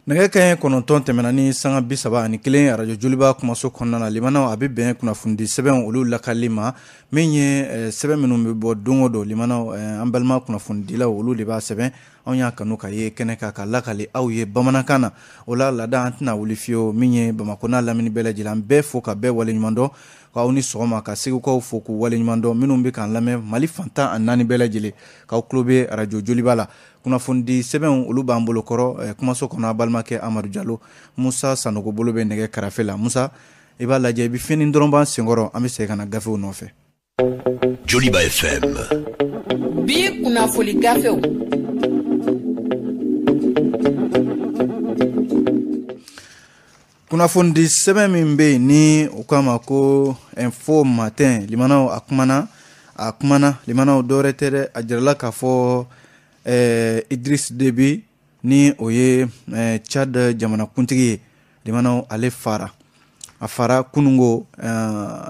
Nɛgɛ kanɲɛ 9 tɛmɛna ni sanga 31 arajo Joliba kumaso kɔnɔna na, limanaw, a bɛ bɛn kunnafonidi sɛbɛn olu lakali ma. Min ye sɛbɛn minnu bɛ bɔ don o don, limanaw, an balima kunnafonidilaw, olu de b'a sɛbɛn. Anw y'a kanu ka ye kɛnɛ kan ka lakali aw ye bamanankan na. O la laada, an tɛna wuli fiyewu. Min ye Bamakɔ n'a lamini bɛɛ lajɛlen, an bɛɛ fo ka bɛɛ waleɲuman dɔn, k'aw ni sɔgɔma, ka Segukaw fo k'u waleɲuman dɔn, minnu bɛ k'an lamɛn Mali fan 14 bɛɛ lajɛlen, k'aw tulo bɛ arajo Joliba la. Kunnafonidi sɛbɛnw, olu b'an bolo kɔrɔ kumaso kɔnɔ. A balimakɛ Amadu Jalo, Musa Sanogo bolo bɛ nɛgɛ karafe la. Musa, i b'a lajɛ, i bɛ fini dɔrɔn b'an senkɔrɔ, an bɛ segin ka na gafew nɔfɛ. Joliba FM. Bi kunnafoni gafew. Kunnafonidi sɛbɛn min bɛ yen ni u k'a ma ko Info Matin, limanaw, a kumana, a kumana, limanaw, dɔwɛrɛ tɛ dɛ, a jirala k'a fɔ Idriss Déby, ni o ye Tchad jamanakuntigi ye, limanaw, ale fara, a fara kunungo.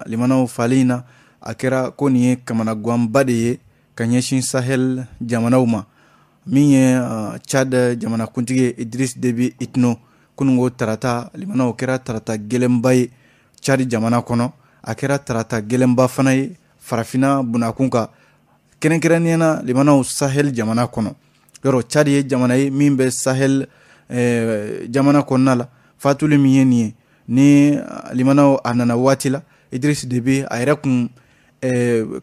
Limanaw, fali in na, a kɛra ko nin ye kamanaganba de ye ka ɲɛsin Sahel jamanaw ma. Min ye Tchad jamanakuntigi ye, Idriss Déby Itno, kunungo tarata, limanaw, kɛra tarata gɛlɛnba ye Tchad jamana kɔnɔ. A kɛra tarata gɛlɛnba fana ye farafinna bunakun kan, kɛrɛnkɛrɛnnenya na, limanaw, Sahel jamana kɔnɔ. Yɔrɔ Tchad ye jamana ye min bɛ Sahel jamana kɔnɔna la. Fatuli min ye nin ye ni, limanaw, a nana waati la Idriss Déby a yɛrɛ kun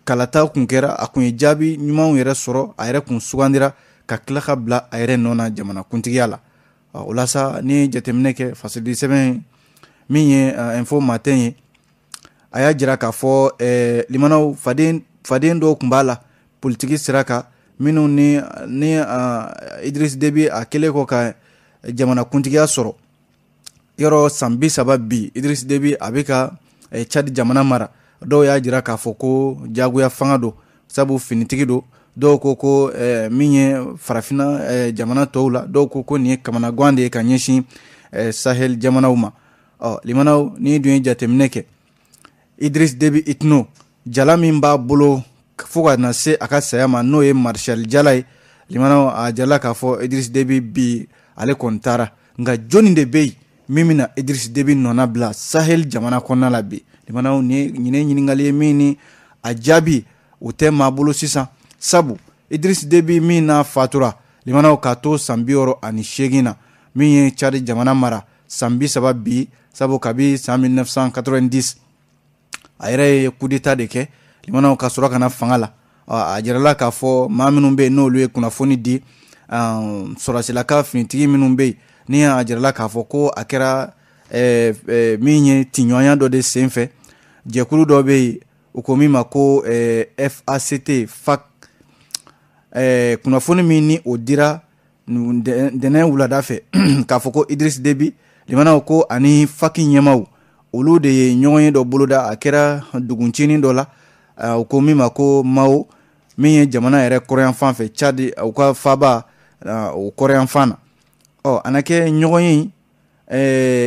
kalata kun kɛra, a kun ye jaabi ɲumanw yɛrɛ sɔrɔ, a yɛrɛ kun sugandira ka tila ka bila a yɛrɛ nɔ na jamana kuntigiya la. O la sa, ni ye jateminɛ kɛ, fasidi sɛbɛn min ye Info Matin ye, a y'a jira k'a fɔ, limanaw, faden faden dɔw tun b'a la politiki sira kan, minnu ni Idriss Déby a kɛlen kɔ ka jamana kuntigiya sɔrɔ. Yɔrɔ san 30 bi, Idriss Déby a bɛ ka Tchad jamana mara. Dɔw y'a jira k'a fɔ ko jagoya fanga don, sabu finitigi don. Dɔw ko ko min ye farafinna jamana tɔw la, dɔw ko ko nin ye kamanagan de ye ka ɲɛsin Sahel jamanaw ma. Ɔ limanaw, ni dun ye jateminɛ kɛ, Idriss Déby Itno, jala min b'a bolo fo ka na se a ka saya ma, n'o ye Maréchal jala ye, limanaw, a jala k'a fɔ Idriss Déby bi ale kɔni taara. Nka jɔnni de bɛ yen min bɛna Idriss Déby nɔna bila Sahel jamana kɔnɔna la bi? Limanaw, nin ye ɲininkali ye min ni a jaabi o tɛ maa bolo sisan, sabu Idriss Déby min n'a fatura, limanaw, k'a to san 68 na, min ye Tchad jamana mara san 30 bi, sabu kabi san 1990 a yɛrɛ ye coup d'état de kɛ, limanaw, ka sɔrɔ ka na fanga la. A jirala k'a fɔ maa minnu bɛ yen n'olu ye kunnafoni di, sɔrɔsilaka finitigi minnu bɛ yen, ni a jirala k'a fɔ ko a kɛra min ye tiɲɔgɔnya dɔ de senfɛ, jɛkulu dɔ bɛ yen u ko min ma ko FACT, FAC. Kunnafoni min ni o dira ntɛnɛn wulada fɛ k'a fɔ ko Idriss Déby, limanaw, ko ani FAC ɲɛmaw, olu de ye ɲɔgɔn ye dɔ boloda. A kɛra duguncinin dɔ la, u ko min ma ko Mao, min ye jamana yɛrɛ kɔrɔyanfan fɛ, Tchad u ka faaba, o kɔrɔyanfan na. Ɔ a na kɛ ɲɔgɔn ye,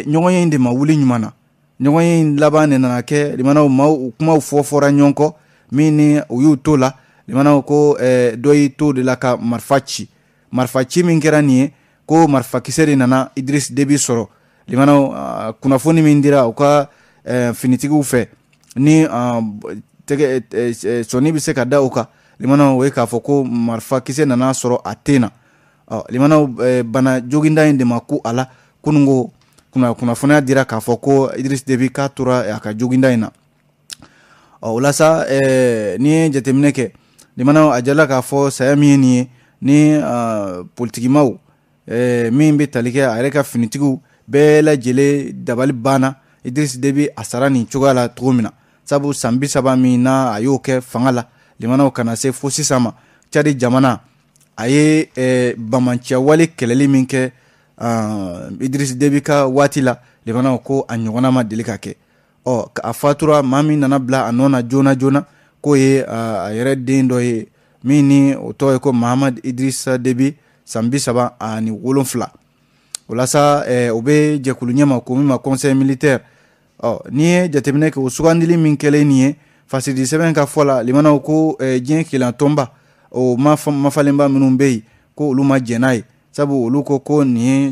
ɲɔgɔn ye de ma wuli ɲuman na. Ɲɔgɔn ye laban de nana kɛ, limanaw, maaw kumaw fɔ fɔra ɲɔgɔn kɔ, min ni u y'u to la, limanaw, ko dɔ y'i to de la ka marifa ci. Marifa ci min kɛra nin ye, ko marifakisɛ de nana Idriss Déby sɔrɔ. Limanaw, kunnafoni min dira u ka finitigiw fɛ, ni tɛgɛ sɔnni bɛ se ka da o kan, limanaw, o ye k'a fɔ ko marifakisɛ nana sɔrɔ a ten na. Ɔ limanaw, bana joginda in de ma ku a la. Kununko kunnafoniya dira k'a fɔ ko Idriss Déby k'a tora a ka joginda in na. Ɔ o la sa, n'i ye jateminɛ kɛ, limanaw, a jala k'a fɔ saya min ye nin ye ni politikimaw min bɛ tali kɛ a yɛrɛ ka finitigiw bɛɛ lajɛlen dabali banna Idriss Déby a sara nin cogoya la cogo min na, sabu san 30 min na a y'o kɛ fanga la, limanaw, ka na se fo sisan ma, Tchad jamana a ye bamancɛwale kɛlɛli min kɛ Idriss Déby ka waati la, limanaw, ko a ɲɔgɔnna ma deli ka kɛ. Ɔ a fatura, maa min nana bila a nɔ na joona joona, k'o ye a yɛrɛ den dɔ ye, min ni o tɔgɔ ye ko Mahamad Idrissa Déby, san 37. O la sa, o bɛ jɛkulu ɲɛma ko min ma conseil militaire. Ɔ n'i ye jateminɛ kɛ, o sugandili min kɛlen nin ye, fasidi sɛbɛn ka fɔ la, limanaw, ko diɲɛ kelen tɔnba o mafalenba minnu bɛ yen, ko olu ma jɛn n'a ye, sabu olu ko ko nin ye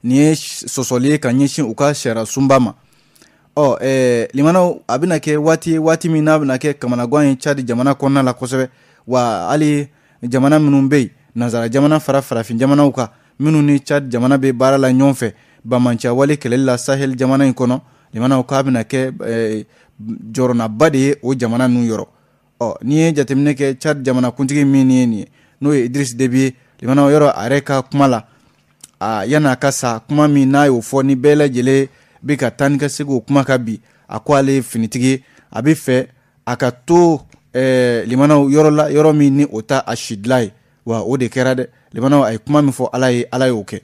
nin ye sɔsɔli ye ka ɲɛsin u ka sariya sunba ma. Ɔ limanaw, a bɛna kɛ waati waati min n'a bɛna kɛ kamanagan ye Tchad jamana kɔnɔna la kosɛbɛ. Wa hali jamana minnu bɛ yen, nanzara jamana fara farafin jamanaw kan, minnu ni Tchad jamana bɛ baara la ɲɔgɔn fɛ bamanciya wale kɛlɛli la Sahel jamana in kɔnɔ, limanaw, k'a bɛna kɛ jɔrɔnaba de ye o jamana ninnu yɔrɔ. Ɔ n'i ye jateminɛ kɛ, Tchad jamana kuntigi min ye nin ye, n'o ye Idriss Déby ye, limanaw, yɔrɔ a yɛrɛ ka kuma la, a yan'a ka sa, kuma min n'a y'o fɔ ni bɛɛ lajɛlen bɛ ka taa ni ka segin o kuma kan bi, a ko ale ye finitigi ye, a bɛ fɛ a ka to limanaw, yɔrɔ la, yɔrɔ min ni o ta a sidila ye. Wa o de kɛra dɛ, limanaw. A ye kuma min fɔ Ala ye, Ala y'o kɛ.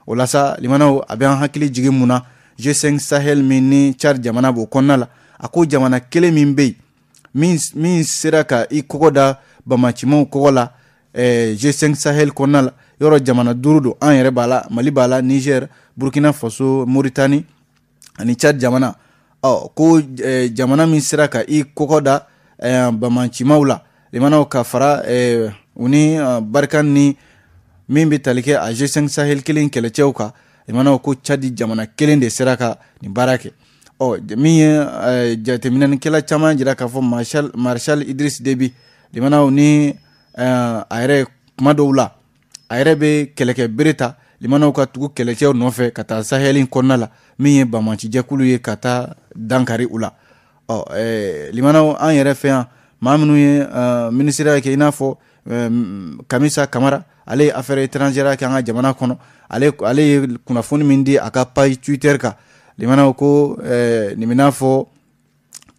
O la sa, limanaw, a bɛ an hakili jigin mun na? G5 Sahel min ni Tchad jamana b'o kɔnɔna la, a ko jamana kelen min bɛ yen min sera ka i kɔgɔ da bamacimaw kɔgɔ la G5 Sahel kɔnɔna la, yɔrɔ jamana 5 don, an yɛrɛ b'a la, Mali b'a la, Niger, Burkina Faso, Mauritanie ani Tchad jamana. Ɔ ko jamana min sera ka i kɔgɔ da bamacimaw la, limanaw, ka fara u ni Barkhane ni min bɛ tali kɛ a G5 Sahel kelen kɛlɛcɛw kan, limanaw, ko Tchad jamana kelen de sera ka nin baara kɛ. Ɔ min ye jateminɛnikɛla caman jira k'a fɔ Maréchal Idriss Déby, limanaw, ni a yɛrɛ kuma dɔw la a yɛrɛ bɛ kɛlɛkɛ bere ta, limanaw, ka tugu kɛlɛcɛw nɔfɛ ka taa Sahel kɔnɔna la, min ye bamacijɛkulu ye, ka taa dankari u la. Ɔ limanaw, an yɛrɛ fɛ yan, maa minnu ye minisiriya kɛ, i n'a fɔ Kamisa Kamara, ale ye affaire étrangère kɛ an ka jamana kɔnɔ, ale ye kunnafoni min di a ka page Twitter kan, limanaw, ko nin bɛ n'a fɔ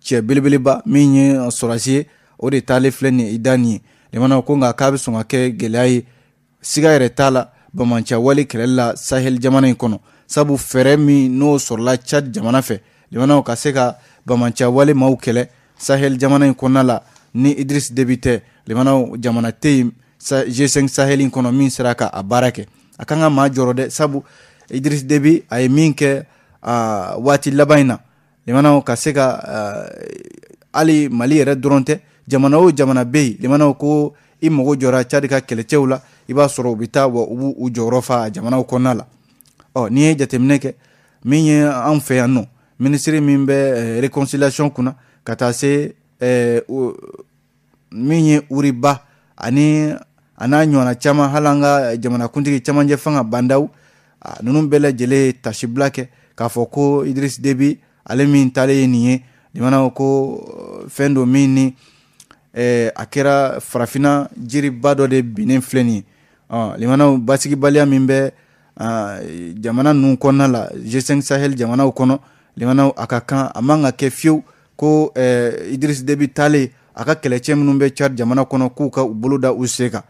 cɛ belebeleba min ye sɔrɔsi ye, o de taalen filɛ nin ye i da nin ye, limanaw, ko nka k'a bɛ sɔn ka kɛ gɛlɛya ye, siga yɛrɛ t'a la, bamanciya wale kɛlɛli la Sahel jamana in kɔnɔ, sabu fɛɛrɛ min n'o sɔrɔla Tchad jamana fɛ, limanaw, ka se ka bamanciya wale maaw kɛlɛ Sahel jamana in kɔnɔna la, ni Idriss Déby tɛ, limanaw, jamana tɛ yen G5 Sahel in kɔnɔ min sera ka a baara kɛ. A kan ka maa jɔrɔ dɛ, sabu Idriss Déby a ye min kɛ waati laban in na, limanaw, ka se ka hali Mali yɛrɛ dɔrɔn tɛ, jamana o jamana bɛ yen, limanaw, ko i mago jɔra Tchad ka kɛlɛcɛw la, i b'a sɔrɔ u bɛ taa wa u b'u u jɔyɔrɔ fa jamanaw kɔnɔna la. Ɔ n'i ye jateminɛ kɛ, min ye anw fɛ yan nɔ, minisiri min bɛ réconciliation kunna, ka taa se min ye Uriba ani a n'a ɲɔgɔnna caman, hali an ka jamanakuntigi camancɛ fanga bandaw ninnu bɛɛ lajɛlen ye tasibila kɛ k'a fɔ ko Idriss Déby ale min taalen ye nin ye, limanaw, ko fɛn don min ni a kɛra farafinna jiriba dɔ de binnen filɛ nin ye. Limanaw, basigibaliya min bɛ jamana ninnu kɔnɔna la, G5 Sahel jamanaw kɔnɔ, limanaw, a ka kan, a man ka kɛ fiyewu ko Idriss Déby taalen, a ka kɛlɛcɛ minnu bɛ Tchad jamana kɔnɔ, k'u ka u bolo da u sen kan.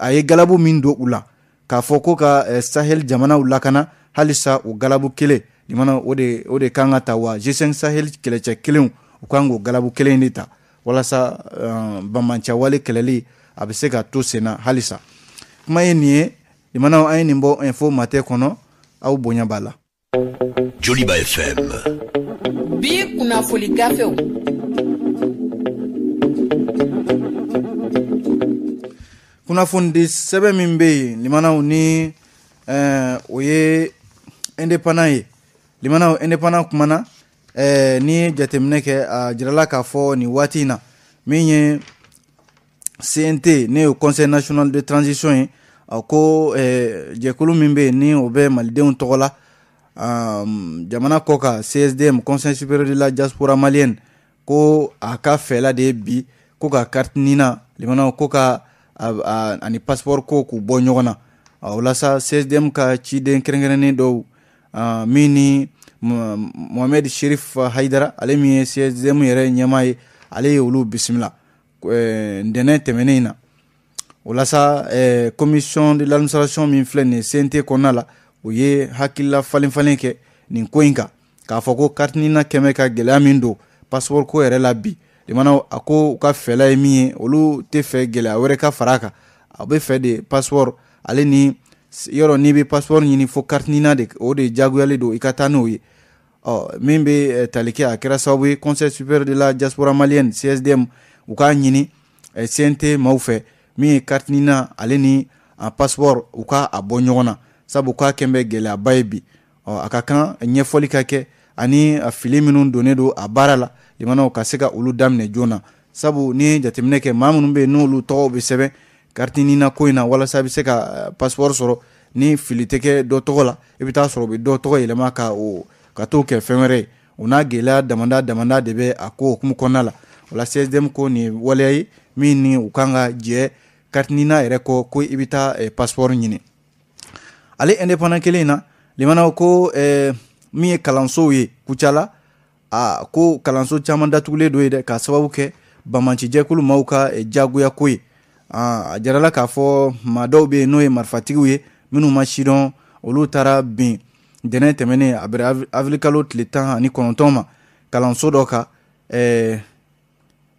A ye galabu min don u la k'a fɔ ko ka Sahel jamanaw lakana, halisa o galabu kelen, limana, o de kan ka ta. Wa G5 Sahel kɛlɛcɛ kelenw, u kan k'o galabu kelen de ta walasa bamancɛwale kɛlɛli a bɛ se ka to sen na halisa. Kuma ye nin ye, limanaw, an ye nin bɔ Info Matin kɔnɔ. Aw bonya b'a la. Joliba FM. Bi kunnafoli gafew. Kunnafonidi sɛbɛn min bɛ yen, limanaw, ni o ye Indépendant ye, limanaw, Indépendant kumana. N'i ye jateminɛ kɛ, a jirala k'a fɔ nin waati in na, min ye CNT, ne ye Conseil national de transition ye, a ko jɛkulu min bɛ yen ni o bɛ malidenw tɔgɔ la jamana kɔ kan, CSDM, Conseil supérieur de la diaspora malienne, ko a ka fɛla de ye bi ko ka carte NINA, limanaw, ko ka ani passeport ko k'u bɔ ɲɔgɔn na. O la sa, CSDM ka ciden kɛrɛnkɛrɛnnen dɔw min ni Mohamed Sherif Haidara, ale min ye CSDM yɛrɛ ɲɛmaa ye, ale ye olu bisimila ntɛnɛn tɛmɛnen in na. O la sa, commission de l'administration min filɛ nin ye CNT kɔnɔna la, o ye hakilila falen falen kɛ nin ko in kan, k'a fɔ ko carte NINA kɛmɛ ka gɛlɛya min don passeport ko yɛrɛ la bi, limanaw, a ko u ka fɛla ye min ye, olu tɛ fɛ gɛlɛya wɛrɛ ka fara a kan. A bɛ fɛ de passeport ale ni yɔrɔ, n'i bɛ passeport ɲini fo carte NINA de, o de diyagoyalen don i ka taa n'o ye. Ɔ min bɛ tali kɛ, a kɛra sababu ye Conseil supérieur de la diaspora malienne, CSDM, u k'a ɲini CNT maaw fɛ, min ye carte NINA ale ni passeport, u ka a bɔ ɲɔgɔn na. Sabu k'a kɛn bɛ gɛlɛyaba ye bi. Ɔ, a ka kan ɲɛfɔli ka kɛ ani fili minnu donnen don a baara la, limanaw ka se ka olu daminɛ joona. Sabu ni ye jateminɛ kɛ, maa minnu bɛ yen n'olu tɔgɔw bɛ sɛbɛn carte NINA ko in na walasa i bɛ se ka passeport sɔrɔ, ni fili tɛ kɛ dɔ tɔgɔ la, i bɛ taa sɔrɔ u bɛ dɔ tɔgɔ yɛlɛma ka o ka t'o kɛ fɛn wɛrɛ ye. O n'a gɛlɛya damada damada de bɛ a ko hukumu kɔnɔna la. O la, CSDM ko nin ye waleya ye min ni u kan ka jɛ carte NINA yɛrɛ kɔ, ko i bɛ taa passeport ɲini. Ale Indépendant kelen in na, limanaw, ko min ye kalansow ye Kucala, a ko kalanso caman datugulen don ye dɛ, k'a sababu kɛ banbaacijɛkulu maaw ka jagoya ko ye. A jarala k'a fɔ maa dɔw bɛ yen n'o ye marifatigiw ye minnu ma sidɔn, olu taara bin ntɛnɛn tɛmɛnen, a bɛrɛ avril tile 19 ma, kalanso dɔ kan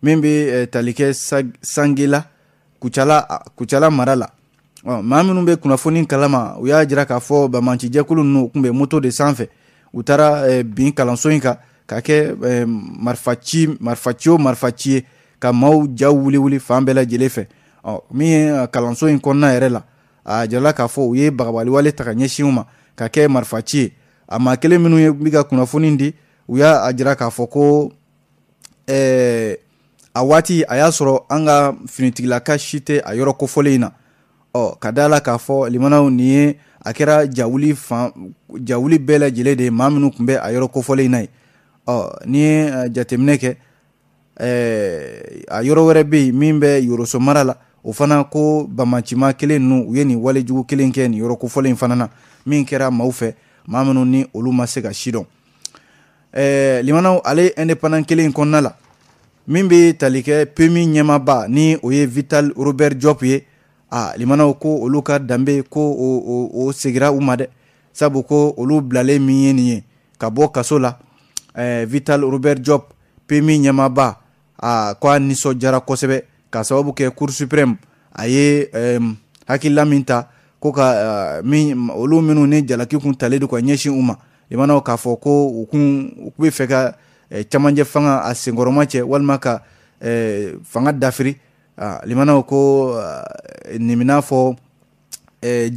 min bɛ tali kɛ Sangela, Kucala mara la. Ɔ, maa minnu bɛ kunnafoni kalama, u y'a jira k'a fɔ banbaacijɛkulu ninnu tun bɛ moto de sanfɛ. U taara bin kalanso in kan ka kɛ marifaci, marifaci o marifaci ye, ka maaw ja wuli wuli fan bɛɛ lajɛlen fɛ. Ɔ, min ye kalanso in kɔnɔna yɛrɛ la, a jirala k'a fɔ u ye bagabaliwale ta ka ɲɛsin u ma ka kɛ marifaci ye. A maa kelen minnu ye bɛ ka kunnafoni di, u y'a jira k'a fɔ ko a waati a y'a sɔrɔ an ka finitigilaka si tɛ a yɔrɔ kofɔlen in na. Ɔ, ka da la k'a fɔ, limanaw, nin ye a kɛra jawuli fan jawuli bɛɛ lajɛlen de ye maa minnu tun bɛ a yɔrɔ kofɔlen in na ye. Ɔ, n'i ye jateminɛ kɛ, a yɔrɔ wɛrɛ bɛ yen min bɛ Yoroso mara la, o fana ko banbaancima kelen ninnu, u ye nin walejugu kelen kɛ nin yɔrɔ kofɔlen in fana na, min kɛra maaw fɛ, maa minnu ni olu ma se ka sidɔn. Limanaw, ale Indépendant kelen in kɔnɔna la, min bɛ tali kɛ PMU ɲɛmaaba ni o ye Vital Robert Diop ye, a limanaw, ko olu ka danbe ko o segira u ma dɛ, sabu ko olu bilalen min ye nin ye ka bɔ kaso la, Vital Robert Diop, PMU ɲɛmaaba, a ko a nisɔndiyara kosɛbɛ ka sababu kɛ Cour suprême a ye hakilila min ta ko ka min olu minnu ni jalaki kun talen don ka ɲɛsin u ma, limanaw, k'a fɔ ko u kun u bɛ fɛ ka camancɛ fanga a senkɔrɔma cɛ walima ka fanga dafiri. Limanaw, ko nin bɛna fɔ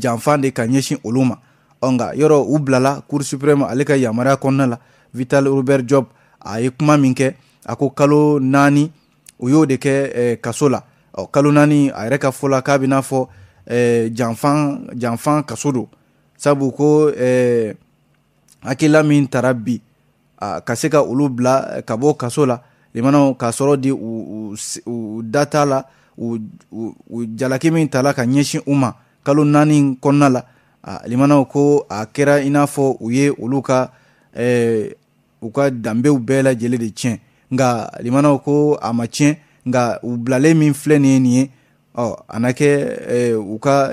janfan de ka ɲɛsin olu ma. Ɔ, nka yɔrɔ u bilala Cour suprême ale ka yamaruya kɔnɔna la. Vital Robert Diop a ye kuma min kɛ, a ko kalo 4 u y'o de kɛ kaso la. Ɔ, kalo 4, a yɛrɛ ka fɔ la, k'a bɛ n'a fɔ janfan janfan kaso don, sabu ko hakilila min tara bi ka se ka olu bila ka bɔ kaso la, limanaw, k'a sɔrɔ di u da t'a la u jalaki min tala ka ɲɛsin u ma kalo 4 kɔnɔna la. Limanaw, ko a kɛra i n'a fɔ u ye olu ka u ka danbew bɛɛ lajɛlen de tiɲɛ. Nka limanaw, ko a ma tiɲɛ, nka u bilalen min filɛ nin ye nin ye, ɔ, a na kɛ u ka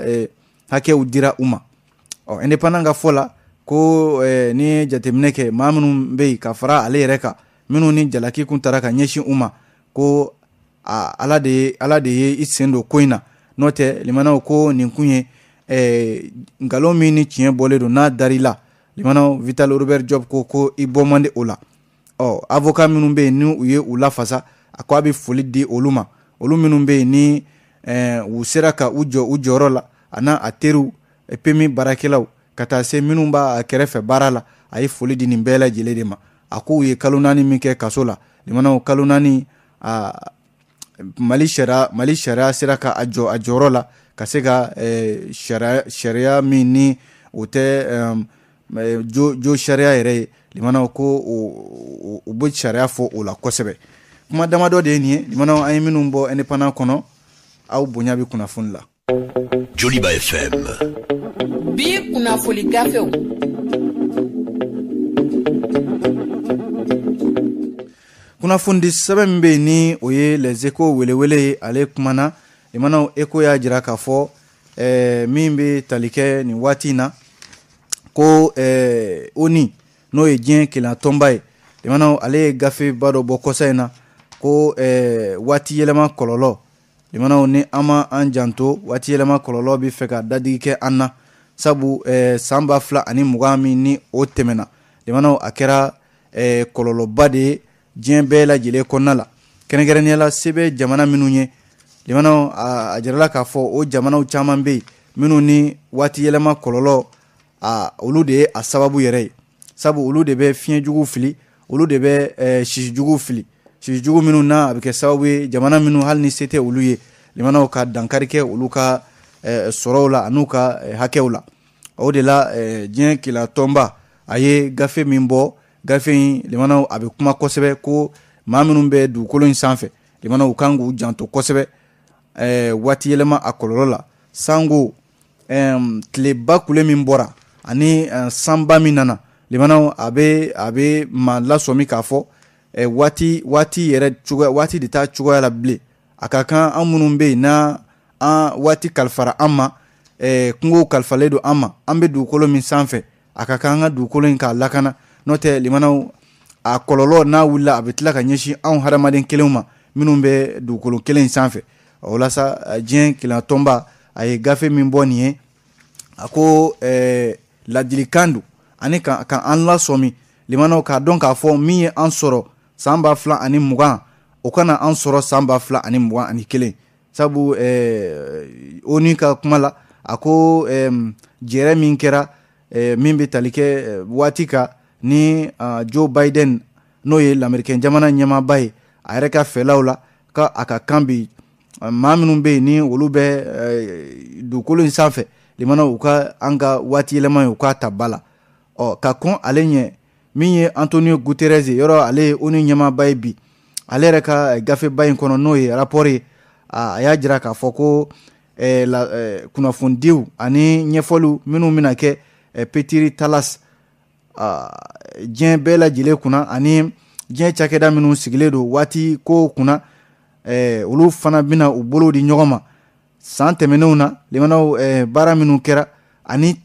hakɛw dira u ma. Ɔ, Indépendant ka fɔ la ko n'i ye jateminɛ kɛ, maa minnu bɛ yen ka fara ale yɛrɛ kan, minnu ni jalaki kun taara ka ɲɛsin u ma, ko Ala de ye i sen don ko in na. N'o tɛ, limanaw, ko nin kun ye nkalon min ni tiɲɛ bɔlen don n'a dar'i la. Limanaw, Vital Robert Diop ko i bɔ man di o la. Ɔ, avocat minnu bɛ yen ni u ye u lafasa, a ko a bɛ foli di olu ma, olu minnu bɛ yen ni u sera ka u jɔ u jɔyɔrɔ la, a n'a a teriw, PMU baarakɛlaw, ka taa se minnu b'a kɛrɛfɛ baara la, a ye foli di nin bɛɛ lajɛlen de ma. A ko u ye kalo 4 min kɛ kaso la, limanaw, kalo 4, a Mali sariya sera ka a jɔ a jɔyɔrɔ la, ka se ka sariya min ni o tɛ jo sariya yɛrɛ ye, limanaw, ko o bɛ sariya fɔ o la kosɛbɛ. Kuma damadɔ de ye nin ye, limanaw, an ye minnu bɔ Indépendant kɔnɔ. Aw bonya bɛ kunnafoni la. Joliba FM. Bi kunnafoni gafew. Kunnafonidi sɛbɛn min bɛ yen ni o ye Les Échos welewele ye, ale kumana. Limanaw, Écho y'a jira k'a fɔ min bɛ tali kɛ nin waati in na, ko ONU, n'o ye diɲɛ kelenya tɔnba ye, limanaw, ale ye gafeba dɔ bɔ kɔsa in na ko waati yɛlɛma kɔlɔlɔ. Limanaw, ni an ma an janto, waati yɛlɛma kɔlɔlɔ bɛ fɛ ka dadigi kɛ an na, sabu san 2020 min ni o tɛmɛna, limanaw, a kɛra kɔlɔlɔba de ye diɲɛ bɛɛ lajɛlen kɔnɔna la, kɛrɛnkɛrɛnnenya la se bɛ jamana minnu ye. Limanaw, a jirala k'a fɔ o jamanaw caman bɛ yen minnu ni waati yɛlɛma kɔlɔlɔ a olu de ye a sababu yɛrɛ ye, sabu olu de bɛ fiɲɛjugu fili, olu de bɛ sisijugu fili, sisijugu minnu n'a a bɛ kɛ sababu ye jamana minnu hali ni se tɛ olu ye, limanaw ka dankari kɛ olu ka sɔrɔw la an'u ka hakɛw la. O de la diɲɛ kelenna tɔnba a ye gafe min bɔ, gafe in limanaw a bɛ kuma kosɛbɛ ko maa minnu bɛ dugukolo in sanfɛ, limanaw kan k'u janto kosɛbɛ waati yɛlɛma a kɔlɔlɔ la, sango tileba kule min bɔra ani sanba min nana. Limanaw a bɛ maa lasɔmi k'a fɔ waati waati yɛrɛ cogoya, waati de t'a cogoya la bilen. A ka kan an minnu bɛ yen n'a an waati kalifara an ma, kungo kalifalen don an ma, an bɛ dugukolo min sanfɛ, a ka kan an ka dugukolo in k'a lakana. N'o tɛ limanaw, a kɔlɔlɔ n'a wulila, a bɛ tila ka ɲɛsin anw hadamaden kelenw ma minnu bɛ dugukolo kelen in sanfɛ. O la sa, diɲɛ kelenna tɔnba a ye gafe min bɔ nin ye, a ko ladilikan don ani ka an lasɔmi limanaw k'a dɔn k'a fɔ min ye an sɔrɔ san 2020, o kana an sɔrɔ san 2021. Sabu ONU ka kuma la, a ko jɛrɛ min kɛra min bɛ tali kɛ waati kan ni Joe Biden, n'o ye lamɛrikɛn jamana ɲɛmaaba ye, a yɛrɛ ka fɛlaw la, ka a ka kan bi maa minnu bɛ yen ni olu bɛ dugukolo in sanfɛ, limanaw u ka an ka waati yɛlɛma ye, u k'a ta ba la. Ɔ ka kɔn ale ɲɛ, min ye Antonio Guterres ye, yɔrɔ ale ye ONU ɲɛmaaba ye bi, ale yɛrɛ ka gafeba in kɔnɔ, n'o ye rapport ye, a y'a jira k'a fɔ ko kunnafonidiw ani ɲɛfɔliw minnu bɛna kɛ Petri Talas diɲɛ bɛɛ lajɛlen kunna ani diɲɛ cakɛda minnu sigilen don waati ko kunna, olu fana bɛna u bolo di ɲɔgɔn ma. San tɛmɛnenw na limanaw, baara minnu kɛra ani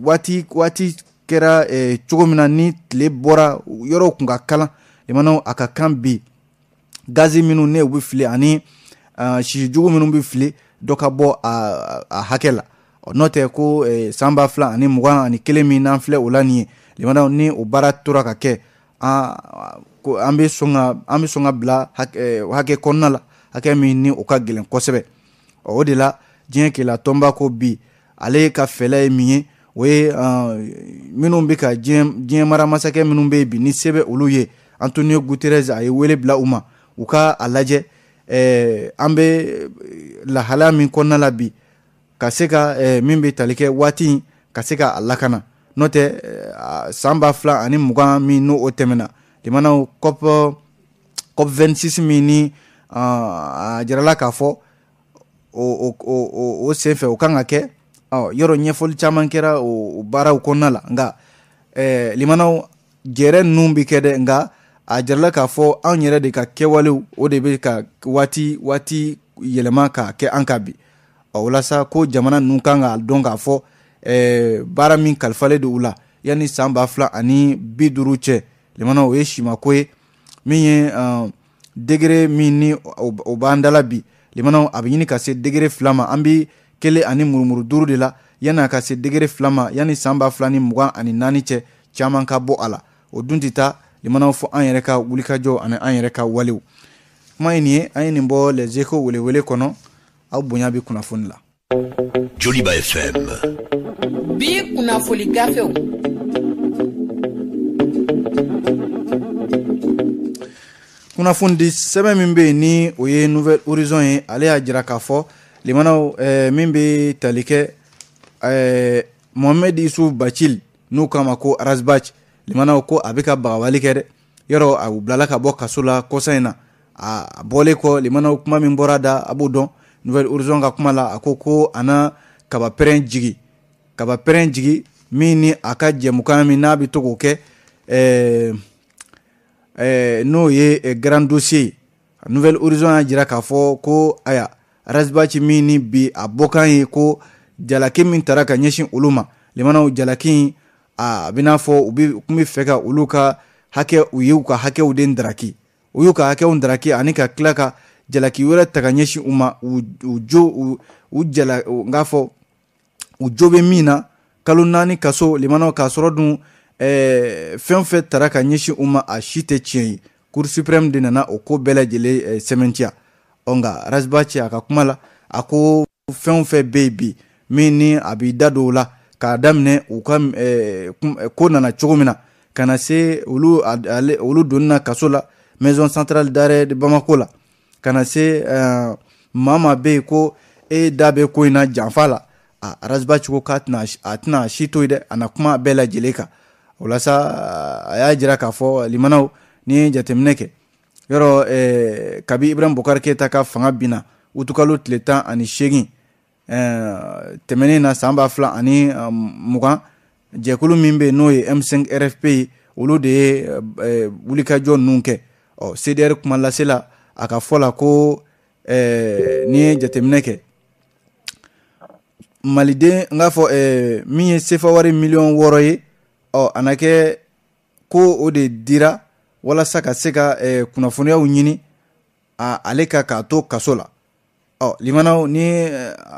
waati waati kɛra cogo min na ni tile bɔra, yɔrɔw kun ka kalan, limanaw a ka kan bi gazi minnu ne u bɛ fili ani sisijugu minnu bɛ fili, dɔ ka bɔ a hakɛ la. N'o tɛ ko san 2021 min n'an filɛ o la nin ye, limanaw, ni o baara tora ka kɛ, an bɛ sɔn ka bila hakɛ kɔnɔna la, hakɛ min ni o ka gɛlɛn kosɛbɛ. O de la diɲɛ kelenna tɔnba ko bi ale ka fɛɛrɛ ye min ye, o ye minnu bɛ ka diɲɛ mara masakɛ minnu bɛ yen bi ni se bɛ olu ye, Antonio Guterres a ye wele bila u ma, u ka a lajɛ an bɛ lahalaya min kɔnɔna la bi, ka se ka min bɛ tali kɛ waati in, ka se ka a lakana. N'o tɛ san 2020 min n'o o tɛmɛna, limanaw, COP 26 min ni a jirala k'a fɔ o senfɛ o kan ka kɛ, yɔrɔ ɲɛfɔli caman kɛra o baaraw kɔnɔna la. Nka limanaw, jɛrɛ ninnu bɛ kɛ dɛ, nka a jirala k'a fɔ anw yɛrɛ de ka kɛwalew, o de bɛ ka waati waati yɛlɛma ka kɛ an ka bi. Ɔ walasa ko jamana ninnu kan k'a dɔn k'a fɔ baara min kalifalen don u la yanni san 2050 cɛ, limanaw, o ye simako ye. Min ye degré min ni o b'an dala bi, limanaw, a bɛ ɲini ka se degré 2 ma. An bɛ 1.5 de la, yanni a ka se degré 2 ma yanni san 2024 cɛ, caman ka bɔ a la. O dun tɛ taa limanaw fɔ an yɛrɛ ka wulikajɔ ani an yɛrɛ ka walew. Kuma ye nin ye, an ye nin bɔ Les Échos welewele kɔnɔ. Aw bonya bɛ kunnafoni la. Joliba FM. Bi kunnafoni gafew. Kunnafoni di sɛbɛn min bɛ yen ni o ye Nouvel Horizon ye, ale y'a jira k'a fɔ limanaw, min bɛ tali kɛ Mohamed Youssouf Bathily, n'u k'a ma ko Ras Bath, limanaw, ko a bɛ ka bagabali kɛ dɛ. Yɔrɔ a bilala ka bɔ kaso la kɔsa in na. A bɔlen kɔ limanaw, kuma min bɔra da, a b'o dɔn. Nouvel Horizon ka kuma la, a ko ko a na kaba pɛrɛn jigi, kaba pɛrɛn jigi min ni a ka jɛmukan min n'a bɛ to k'o kɛ, n'o ye Grand Dossier ye. Nouvel Horizon y'a jira k'a fɔ ko aya Ras Bath min ni bi a bɔkan ye ko jalaki min tara ka ɲɛsin olu ma, limanaw, jalaki a bɛna fɔ u bɛ kun bɛ fɛ ka olu ka hakɛ, u y'u ka hakɛw de daraki, u y'u ka hakɛw daraki ani ka tila ka jalaki wɛrɛ ta ka ɲɛsin u ma, u jo u jala n k'a fɔ u jo bɛ min na, kalo 4 kaso. Limanaw, k'a sɔrɔ dun fɛn fɛn tara ka ɲɛsin u ma, a si tɛ tiɲɛ ye. Cour suprême de nana o ko bɛɛ lajɛlen sɛmɛntiya. Ɔ nka Ras Bath a ka kuma la, a ko fɛn o fɛn bɛ yen bi min ni a b'i da don o la. k'a daminɛ u ka ko nana cogo min na ka na se olu donna kaso la maison centrale d'arrêt de Bamako la, ka na se maa bɛ yen ko e da bɛ ko in na janfa la. A Ras Bath ko k'a tɛna si to yen dɛ, a na kuma bɛɛ lajɛlen kan. O la sa, a y'a jira k'a fɔ limanaw, ni ye jateminɛ kɛ yɔrɔ, kabi Ibrahim Boubacar Keita ka fanga binna utukalo tile 18 tɛmɛnen na san 2020, jɛkulu min bɛ yen n'o ye M5 RFP ye, olu de ye wulikajɔ ninnu kɛ. Ɔ CDR kuma lasela a ka fɔ la ko n'i ye jateminɛ kɛ maliden, n k'a fɔ min ye sefa wari miliyɔn 6 ye, ɔ a na kɛ ko o de dira walasa ka se ka kunnafoniyaw ɲini ale ka k'a to kaso la. Ɔ limanaw, ni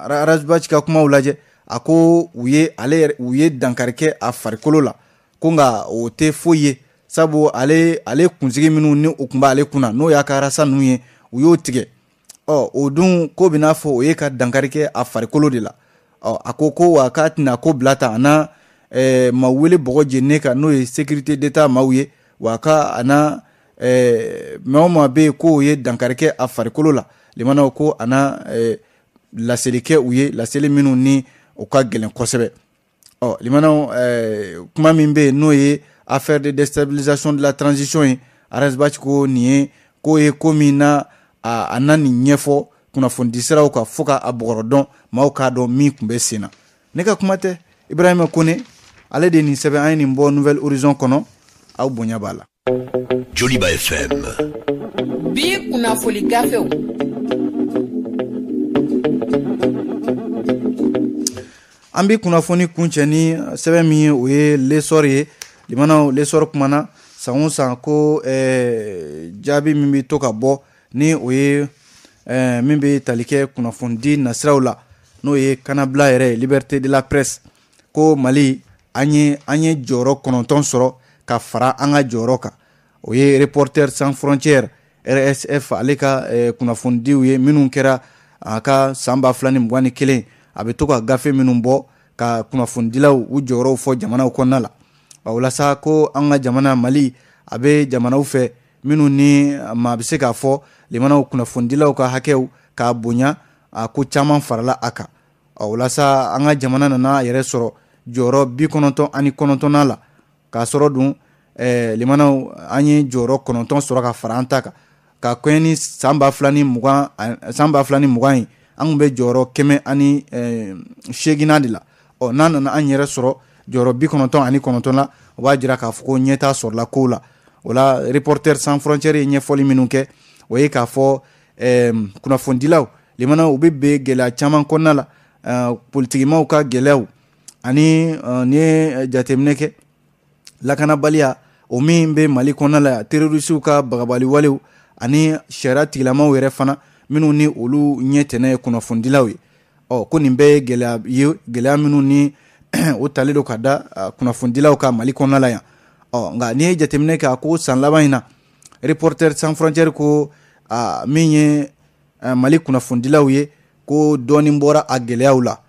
Ras Bath ka kumaw lajɛ, a ko u ye ale u ye dankari kɛ a farikolo la, ko nka o tɛ foyi ye, sabu ale kunsigi minnu ni o tun b'ale kunna, n'o y'a ka rasa ninnu ye, u y'o tigɛ. Ɔ o dun ko bɛ n'a fɔ o ye ka dankari kɛ a farikolo de la. Ɔ a ko ko wa k'a tɛna ko bila tan, a na maa wele bɔgɔ jeninen kan, n'o ye sécurité d'État maaw ye, wa ka a na maa o maa bɛ yen k'o ye dankari kɛ a farikolo la, limanaw, ko a na laseli kɛ u ye, laseli minnu ni o ka gɛlɛn kosɛbɛ. Ɔ limanaw, kuma min bɛ yen n'o ye affaire de déstabilisation de la transition ye, Ras Bath ko nin ye ko ye ko min na a na nin ɲɛfɔ kunnafonidisiraw kan fo ka a bɔgɔrɔ dɔn, maaw k'a dɔn min tun bɛ sen na. Ne ka kuma tɛ, Ibrahima Kone ale de ye nin sɛbɛn, an ye nin bɔ Nouvel Horizon kɔnɔ. Aw bonya b'a la. Joliba FM. Bi kunnafoni gafew. An bɛ kunnafoni kuncɛ ni sɛbɛn min ye, o ye L'Essor ye. Limanaw, L'Essor kumana san o san ko jaabi min bɛ to ka bɔ, ni o ye min bɛ tali kɛ kunnafonidi nasiraw la, n'o ye kanabila yɛrɛ ye, liberté de la presse, ko Mali an ye jɔyɔrɔ 9 sɔrɔ ka fara an ka jɔyɔrɔ kan. O ye Reporters sans frontières, RSF, ale ka kunnafonidiw ye minnu kɛra a ka san 2021, a bɛ to ka gafe minnu bɔ ka kunnafonidilaw u jɔyɔrɔw fɔ jamanaw kɔnɔna la. O la sa, ko an ka jamana Mali a bɛ jamanaw fɛ minnu ni maa bɛ se k'a fɔ limanaw, kunnafonidilaw ka hakɛw k'a bonya, a ko caman farala a kan. O la sa, an ka jamana nana a yɛrɛ sɔrɔ jɔyɔrɔ 99nan la, k'a sɔrɔ dun limanaw, an ye jɔyɔrɔ 9 sɔrɔ ka fara an ta kan, ka kɔɲɛ ni san 2020, san 2020 ye, an tun bɛ jɔyɔrɔ 108nan de la. Ɔ n'an nana an yɛrɛ sɔrɔ jɔyɔrɔ 99 la, o b'a jira k'a fɔ ko ɲɛtaa sɔrɔla kow la. O la, Reporters sans frontières ye ɲɛfɔli minnu kɛ, o ye k'a fɔ kunnafonidilaw limanaw, u bɛ bɛn gɛlɛya caman kɔnɔna la, politikimaw ka gɛlɛyaw, ani n'i ye jateminɛ kɛ lakanabaliya o min bɛ Mali kɔnɔna la, terroristew ka bagabali walew, ani sariya tigilamaw yɛrɛ fana minnu ni olu ɲɛ tɛnɛ ye kunnafonidilaw ye. Ɔ ko nin bɛɛ ye gɛlɛya ye, gɛlɛya minnu ni o talen don ka da kunnafonidilaw ka Mali kɔnɔna la yan. Ɔ nka n'i ye jateminɛ kɛ, a ko san laban in na, Reporters sans frontières ko min ye Mali kunnafonidilaw ye, ko dɔɔnin bɔra a gɛlɛyaw la.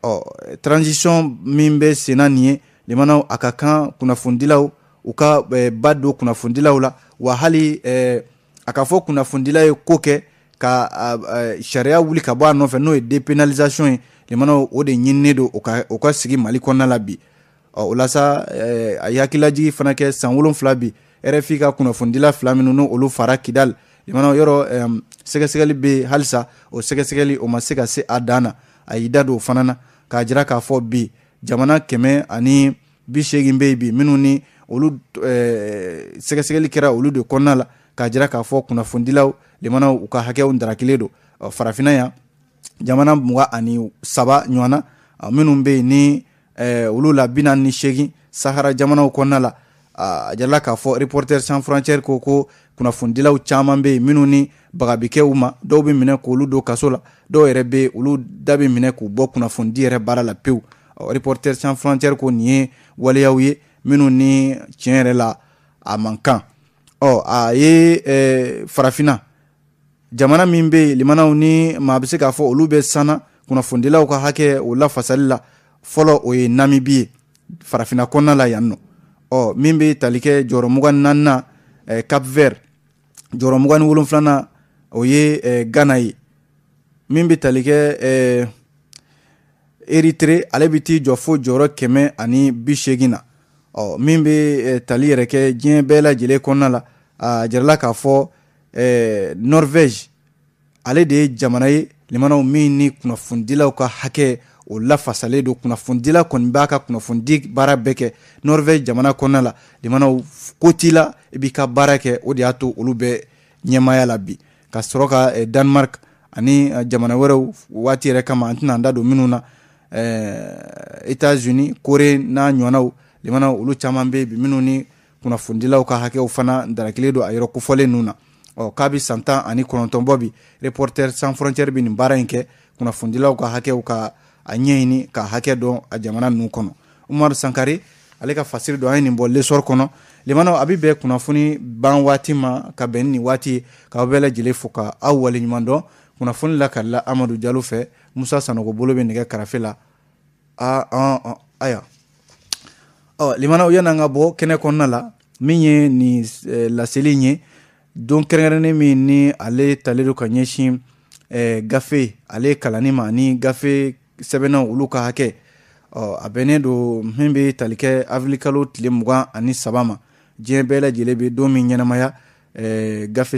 Ɔ transition min bɛ sen na nin ye, limanaw, a ka kan kunnafonidilaw u ka ba don kunnafonidilaw la, wa hali a ka fɔ kunnafonidila ye ko kɛ ka sariya wuli ka bɔ a nɔfɛ, n'o ye dépénalisation ye, limanaw, o de ɲininen don o ka sigi Mali kɔnɔna la bi. Ɔ o la sa, a ye hakililajigi fana kɛ san 7 bi, RFI ka kunnafonidila fila minnu n'olu olu fara Kidal, limanaw, yɔrɔ sɛgɛsɛgɛli bɛ halisa, o sɛgɛsɛgɛli o ma se ka se a dan na. A y'i da don o fana na k'a jira k'a fɔ bi jamana 180 bɛ yen bi minnu ni olu sɛgɛsɛgɛli kɛra olu de kɔnɔna la, k'a jira k'a fɔ kunnafonidilaw limanaw, u ka hakɛw darakilen don. Farafinna yan, jamana 23 ɲɔgɔn na minnu bɛ yen ni olu la 48 Sahara jamanaw kɔnɔna la, a jirala k'a fɔ Reporters sans frontières ko kunnafonidilaw caman bɛ yen minnu ni baga bɛ kɛ u ma, dɔw bɛ minɛ k'olu don kaso la, dɔw yɛrɛ bɛ olu da bɛ minɛ k'u bɔ kunnafonidi yɛrɛ baara la pewu. Reporters sans frontières ko nin ye waleyaw ye minnu ni tiɲɛ yɛrɛ la a man kan. Ɔ a ye farafinna jamana min bɛ yen, limanaw, ni maa bɛ se k'a fɔ olu bɛ sanna kunnafonidilaw ka hakɛ o lafasali la. Fɔlɔ, o ye Namibi ye farafinna kɔnɔna la yan nɔ. Ɔ, min bɛ tali kɛ jɔyɔrɔ 24nan, Cap Vert. Jɔyɔrɔ 27nan, o ye Ghana ye. Min bɛ tali kɛ Érythrée, ale bɛ t'i jɔ fo jɔyɔrɔ 180 na. Ɔ, min bɛ tali yɛrɛ kɛ diɲɛ bɛɛ lajɛlen kɔnɔna la, a jirala k'a fɔ Norvège, ale de ye jamana ye, limanaw, min ni kunnafonidilaw ka hakɛ o lafasalen don. Kunnafonidila kɔni b'a ka kunnafonidi baara bɛɛ kɛ Norvège jamana kɔnɔna la. Limanaw, ko t'i la, i b'i ka baara kɛ. O de y'a to olu bɛ ɲɛmaaya la bi, ka sɔrɔ ka Danemark ani jamana wɛrɛw, waati yɛrɛ kama an tɛna an da don minnu na, États-Unis, Corée n'a ɲɔgɔnnaw. Limanaw, olu caman bɛ bi minnu ni kunnafonidilaw ka hakɛw fana darakilen don a yɔrɔ kofɔlen ninnu na. Ɔ, k'a bɛ san 19 bɔ bi, Reporters sans frontières bɛ nin baara in kɛ, kunnafonidilaw ka hakɛw ka a ɲɛɲini, ka hakɛ dɔn a jamana ninnu kɔnɔ. Umaru Sankare, ale ka fasiri don, an ye nin bɔ L'Essor kɔnɔ. Limanaw, a bɛ bɛn kunnafoni ban waati ma ka bɛn ni nin waati ye, k'aw bɛɛ lajɛlen fo ka aw waleɲuman dɔn. Kunnafoni lakalila Amadu Jalo fɛ, Musa Sanogo bolo bɛ nɛgɛ karafe la. Aa, ayiwa, ɔ, limanaw, yan'an ka bɔ kɛnɛ kɔnɔna la, min ye nin laseli in ye, don kɛrɛnkɛrɛnnen min ni ale talen don ka ɲɛsin gafe ale kalanni ma ani gafe sɛbɛnnaw olu ka hakɛ, ɔ, a bɛnnen don min bɛ tali kɛ avril kalo tile 23 ma, diɲɛ bɛɛ lajɛlen bɛ don min ɲɛnamaya gafe.